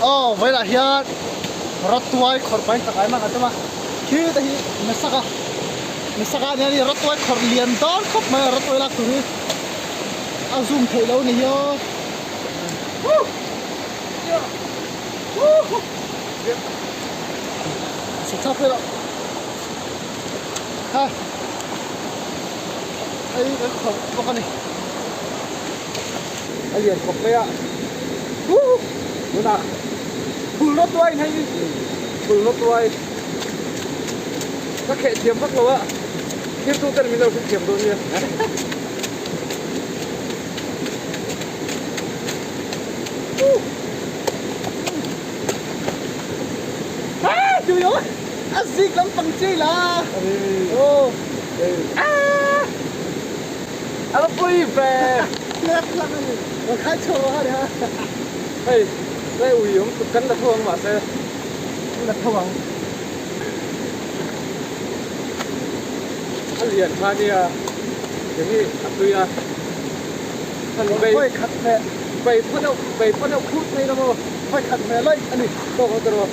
Aw vawilah hian rawtuai khawrh pahin chakai man a tum a, khi te hi Mesaka Mesaka ania ni rawtuai khawrh lian dawn khawp mai a rawtuai lak tur hi a zoom theih lo ni hi aw. Chhuk thlak vel a ha hei kan khawrh bawk a ni. A lian khawp mai a tunah phul nawt tuai in hei phul nawt tuai ka kheh thiam vak lo a thil tu ten min lo hrilh thiam dawn nia. A zik lampang chi la aw A va pui ve! Hei, hei ui awm tuk kan la tho ang mahse. Kan la tho ang. A lian kha nia, hei hi a tui a. Han bei Vawi khat hmeh. Bei phaw deuh, bei phaw deuh khut mai la maw? Vawi khat hmeh laih a ni. Tawk ang tawh rawh.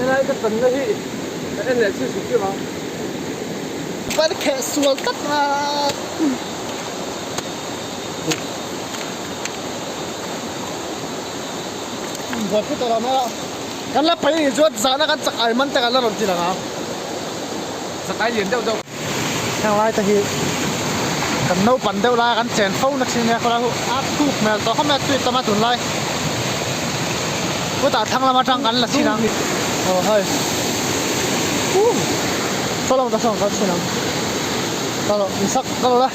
Helai ka tanna hi ka en leh chhin hrim hrim ang. Ban kheh sual tlat a. Buaipui tawh lo mai a. Kan la paih anih chuan zahna kan chak ai man te kan la rawn ti lang ang. Chak ai lian deuh deuh. Heng lai te hi kan naupan deuh lai a kan chen fo na thin ania khawlai hu a thuk hmel tawh khawp mai a tui tam a tunlai kutah thlang lam atang kan la chhin ang aw hei uh saw lamah te sawn kan chhin ang ka lo insak ka lo la.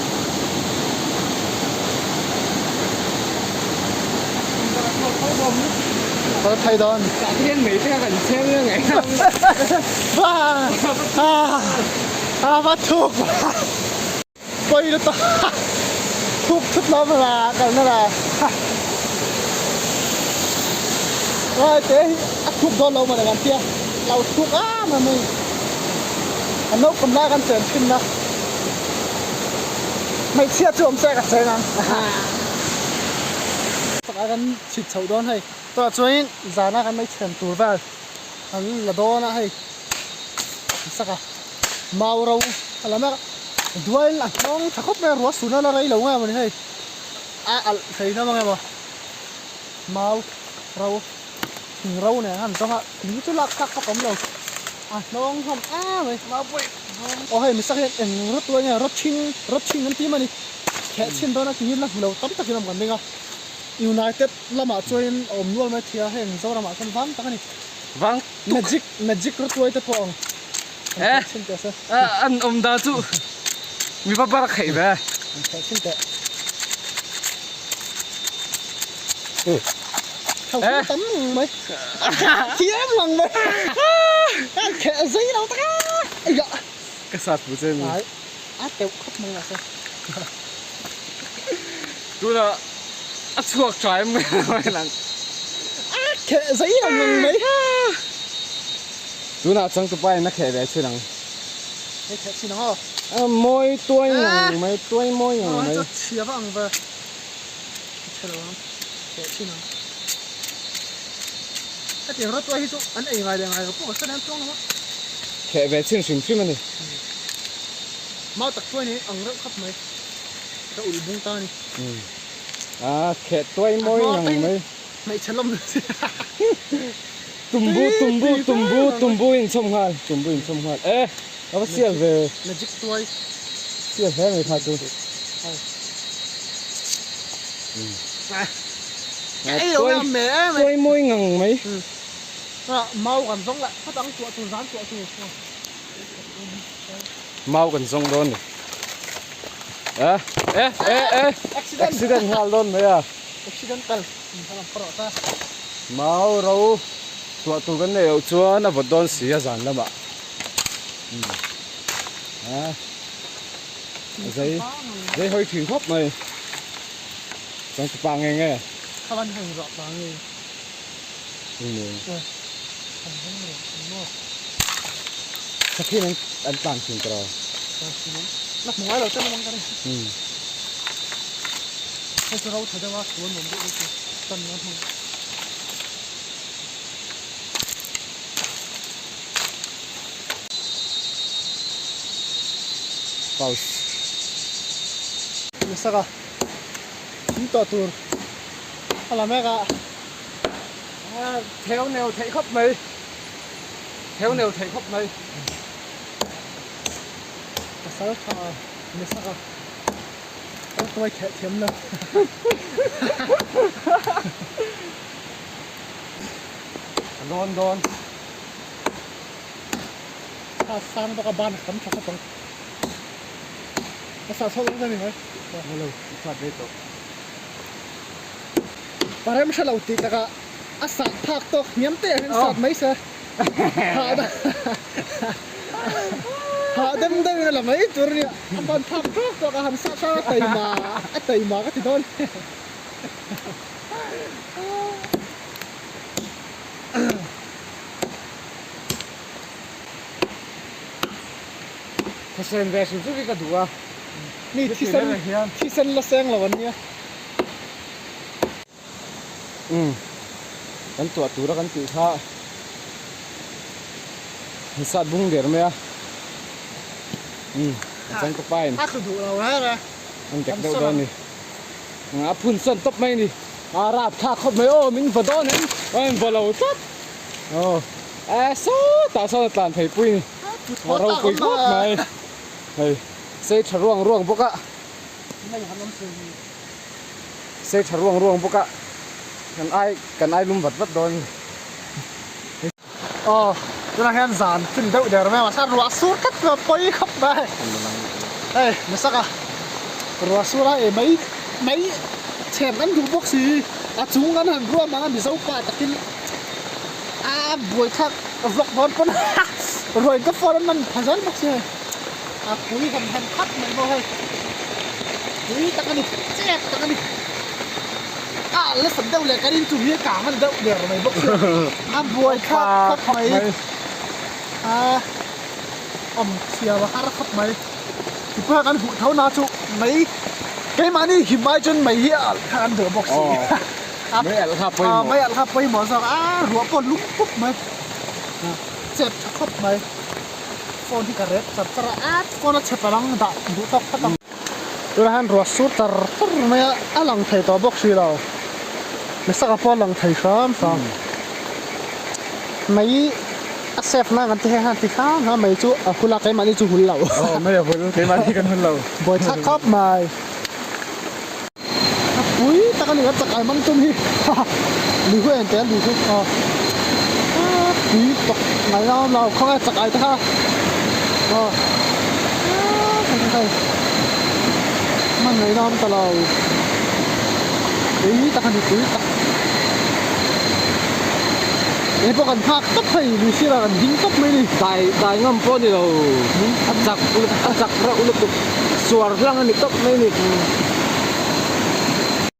Ka thei dawn. Hian mei te kha kan chhem nia ngai. A va thuk pawi lutuk thuk thut lo la kal na la ngai te hi a thuk dawn lo mawni kan tia lo thuk am a mi a naupang lai kan chen thin na hmeichhia chu awm se ka cheng ang chakah kan chhit chhoh dawn hei tawh chuan zana kan mai chhen tur vel an la dawn a hei sak a mau ro a la mek a duai a hnawng tha khawp mai a ruah sun a la rei lo nge mawni hei a alh thei hlawm ang emaw mau ro thing ro nen a han zawng a thing hi chu lak thlak vak a awm lo a hnawng hlawm em mai aw hei misak hian eng rawt tuai nge rawt hring rawt hring an ti mawni kheh chhin dawn a ti hi la hmu lo tam takin awm kan ring a United lamah chuan a awm nual mai thei a heng Zoramah chuan vang tak a ni. Vang tuk. Magic magic rawt tuai te pawh ang. Eh an awm dan chu mi va bar kheih ve. An kheh chhin teh. Eh tam mai. Thiam lang mai. An kheh zei lo tak a. Ai Ka sat pu che mi. Ai a teuh khawp mai mahse. Tuna a chhuak tha em mai lang. A kheh zei lo ngang mai. Tunah changtupa in a kheh ve chhin ang. Hei kheh chhin ang aw. A mawi tuai ngang mai, tuai mawi ngang mai. Aw chhia vak ang ve. A chhe lo ang. Kheh chhin ang. Hetiang rawt tuai hi chu an ei ngai leh ngai lo pawh ka hre nen chuang lo a. Kheh ve chhin hrim hrim a ni. Mau tak tuai ni ang reuh khawp mai. Ka ulh bung ta a ni. A kheh tuai mawi ngang mai. Hmeichhe lawm Tumbu tumbu tumbu tumbu in chhawm nghal tumbu in chhawm nghal e a va sial ve magic tuai sial hle mai kha chu tuai mawi ngang mai mau kan zawng lah khat ang tuah tur zan tuah tur mau kan zawng dawn ni e e e e accident nghal dawn mai a accidental Mau ro tuah tur kan neih loh chuan a vawt dawn si a zan lamah a zei zei hawi thin khawp mai changtupa nge nge Sakhi in an tlan thin tawh lo. Tlan thin ang. La hmu ngai lo te lamang ka ring. Hei chu ro tha deuh a, thu a nuam deuh deuh chu tan nan hmang. Pause. Ni sak a, thing tawh tur a la mek a. Theu neu theih khawp mai. Theu neu theih khawp mai. Pasal tha ni sak a, kan tuai khelh thiam lo. A lawn dawn. A sang bawk a ban a tam tha khawp ang. A sah chhoh dawn a ni mai. Hello, i chhuat rei tawh. Parem hre lo tih takah a sah phak tawk hniam te ah hian sat mai se. Hahdam deuh in a la mai tur a nia. A ban phak tawk tawk a han sah hrang a taima a taima ka ti dawn. Thisen ve hrim hrim hi ka duh a. Ni thisen thisen la seng lo an nia. Umm kan tuah tura kan tih kha an sat bung der mai a. Umm a changtupa in. A thlu duh lo reng a. An dek deuh dawn a ni. A phun sawn tawp mai a ni. A rap thlak khawp mai aw min va dawn em a in va lo tlat aw e sawtah sawn a tlan thei pui a ni a ropui khawp mai hei sei tha ruang ruang bawk a sei tha ruang ruang bawk a kan ai kan ai lum vat vat dawn a ni. Aw tunah hian zan fin deuh der mai a mahse ruah sur tlat mai a pawi khawp mai hei nasa ka ruah sur a ei mai mai chhem kan duh bawk si a chung kan han ruam ang a mizo pa takin a buaithlak vlog dawn pawn ruain ka phone an man pha zel bawk si hei a pui hem hem khat mai bawk hei pui tak a ni chep tak a ni. A la sat deuh leh kan inchung hi a kang a ni deuh ber mai bawk sia a buai thlak khawp mai a awm chhiau a har khawp mai tichuan kan huh tho na chu mai keimahni him ai chuan mai hi a alh kha kan duh bawk si a mai alh kha pawimawh mai alh kha pawimawh zawk a ruah pawh lum pup mai chep tha khawp mai phone hi ka rep char char a a phone a chhe palh ang dah duh tawk phawt ang. Tunah hian ruah sur tar tar mai a, a lang thei tawh bawk si lo. Misaka pawh a lang thei hram hram. Mai a save nan kan ti hian ti hram hram mai chu a hul a, keimahni chu hul lo. Aw mai a hul, keimahni kan hul lo. Buai thlak khawp mai. A pui tak a ni, a chakai mang tum hi. Lui hu en teh a lui hu. Aw a pui tawk ngai lo lo khawnge chakai te kha. Aw a hei hman ngaihna awm ta lo. Pui tak a ni pui tak. Hei pawh kan nghak tawp hei lui sirah kan ding tawp mai a ni. Dai dai ngam pawh a ni lo. A chak a chak reuh lutuk. Suar hlang a ni tawp mai a ni.